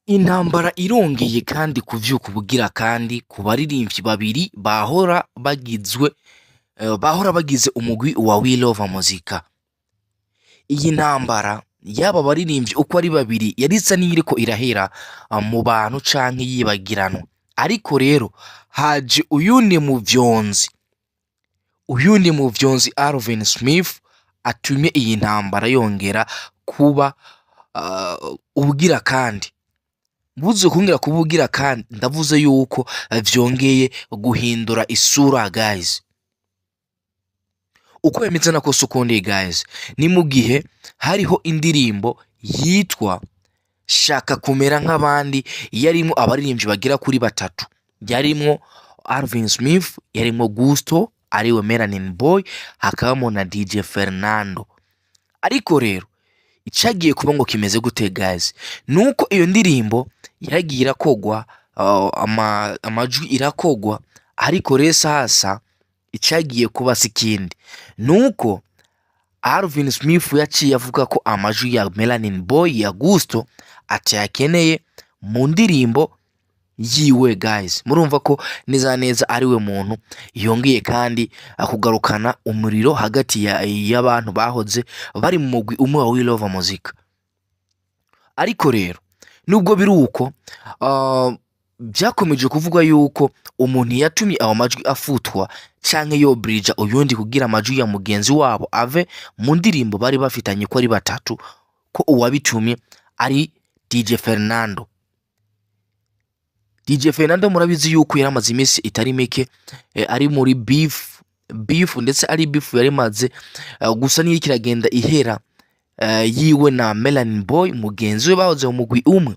Intambara irongeye kandi kuvyuka ubugira kandi ku baririmbyi babiri bahora bagizwe bahora bagize umugwi wa We Love Muzika. Iyi ntambara y'aba baririmbyi uko ari babiri yari isa n'iyiriko irahera mu bantu canke yibagiranwa, ariko rero haje uyundi muvyonzi, uyundi muvyonzi Alvin Smith atumye iyi ntambara yongera kuba ubugira kandi. Mvuze kongera kuba ubugira kandi, ndavuze yuko vyongeye guhindura isura, guys. Uko bimeze nako ukundi, guys, ni mu gihe hariho indirimbo yitwa Shaka Kumera Nk'Abandi yarimwo abaririmbyi bagera kuri batatu: yarimwo Alvin Smith, yarimwo Gusto ariwe Melanin Boy, hakabamo na DJ Fernando. Ariko rero icagiye kuba ngo kimeze gute, guys, nuko iyo ndirimbo yaragiye irakogwa, amajwi irakogwa. Ariko rero sasa icagiye kuba si ikindi, nuko Alvin Smith yaciye avuga ko amajwi ya Melanin Boy, ya Gusto, atayakeneye mu ndirimbo yiwe. Guys, murumva ko neza neza ariwe muntu yongeye kandi kugarukana umuriro hagati y'abantu bahoze bari mu mugwi umwe wa We Love Muzika. Ariko rero nubwo biri uko, byakomeje kuvuga yuko umuntu yatumye ayo majwi afutwa canke yobrija uyundi kugira amajwi ya mugenzi wabo ave mu ndirimbo bari bafitanye ko ari batatu, ko uwabitumye ari DJ Fernando. DJ Fernando murabizi yuko yari amaze iminsi itari mike ari muri beef, ndetse ari beef yari imaze gusa niyo kiragenda ihera yiwe na Melanin Boy mugenzi we bahoze mu mugwi umwe.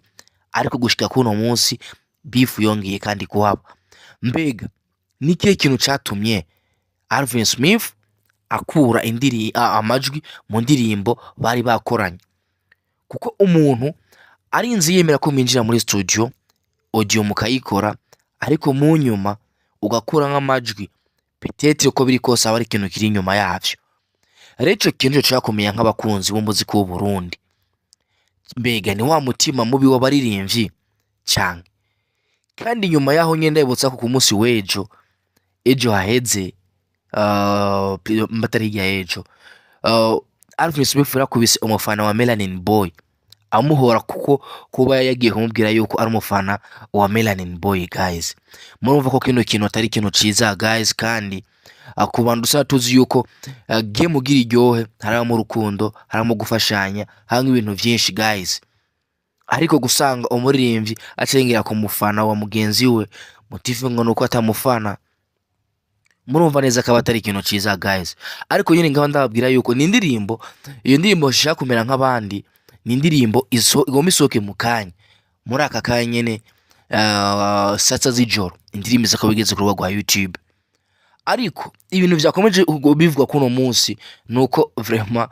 Ariko gushika kuno munsi beef yongeye kandi kuhaba. Mbega ni ikihe kintu catumye Alvin Smith akura amajwi mu ndirimbo bari bakoranye? Kuko umuntu arinze yemera ko mwinjira muri studio, audio mukayikora, ariko mu nyuma ugakura nk'amajwi, peut-être uko biri kose aba ari ikintu kiri inyuma yavyo. Rero ico kintu nico cakomeye nk'abakunzi b'umuziki w'u Burundi. Mbega ni wa mutima mubi w'abaririmbyi canke? Kandi nyuma yaho nyene, ndabibutsa ko ku munsi w'ejo, ejo haheze, mbatari hirya y'ejo, Alvin Smith yarakubise umufana wa Melanin Boy amuhora kuko kuba yagiye kumubwira yuko ari umufana wa Melanin Boy. Guys, murumva ko kino kintu atari ikintu ciza, guys. Kandi ku bantu dusa tuzi yuko game ugira iryohe harabamo urukundo, harabamo gufashanya, harabamo ibintu vyinshi, guys. Ariko gusanga umuririmbyi acengera ku mufana wa mugenzi we, motif ngo nuko atamufana, murumva neza akaba atari ikintu ciza, guys. Ariko nyine ngaba ndababwira yuko ni indirimbo, iyo ndirimbo Shaka Kumera Nk'Abandi, ni indirimbo igomba isohoke mu kanya, muri aka kanya nyene, saa 6 z'ijoro indirimbo izakaba igeze ku rubuga rwa YouTube. Ariko ibintu vyakomeje bivugwa kuno munsi nuko vraiment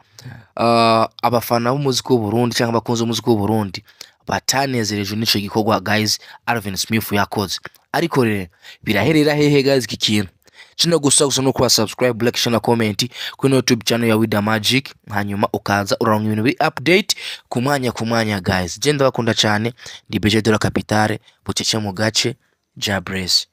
abafana b'umuziki w'u Burundi cyangwa abakunzi b'umuziki w'u Burundi batanezerejwe n'ico gikorwa, guys, Alvin Smith yakoze. Ariko rero biraherera hehe, guys, iki kintu? Kino gusa no kuba subscribe, like, share na comment kuri YouTube channel ya Wida Magic, hanyuma ukaza uraronka ibintu biri update ku mwanya ku mwanya. Guys, je ndabakunda cyane. Ndi Beje de la Capitale, bucece mu gace. Jah bless.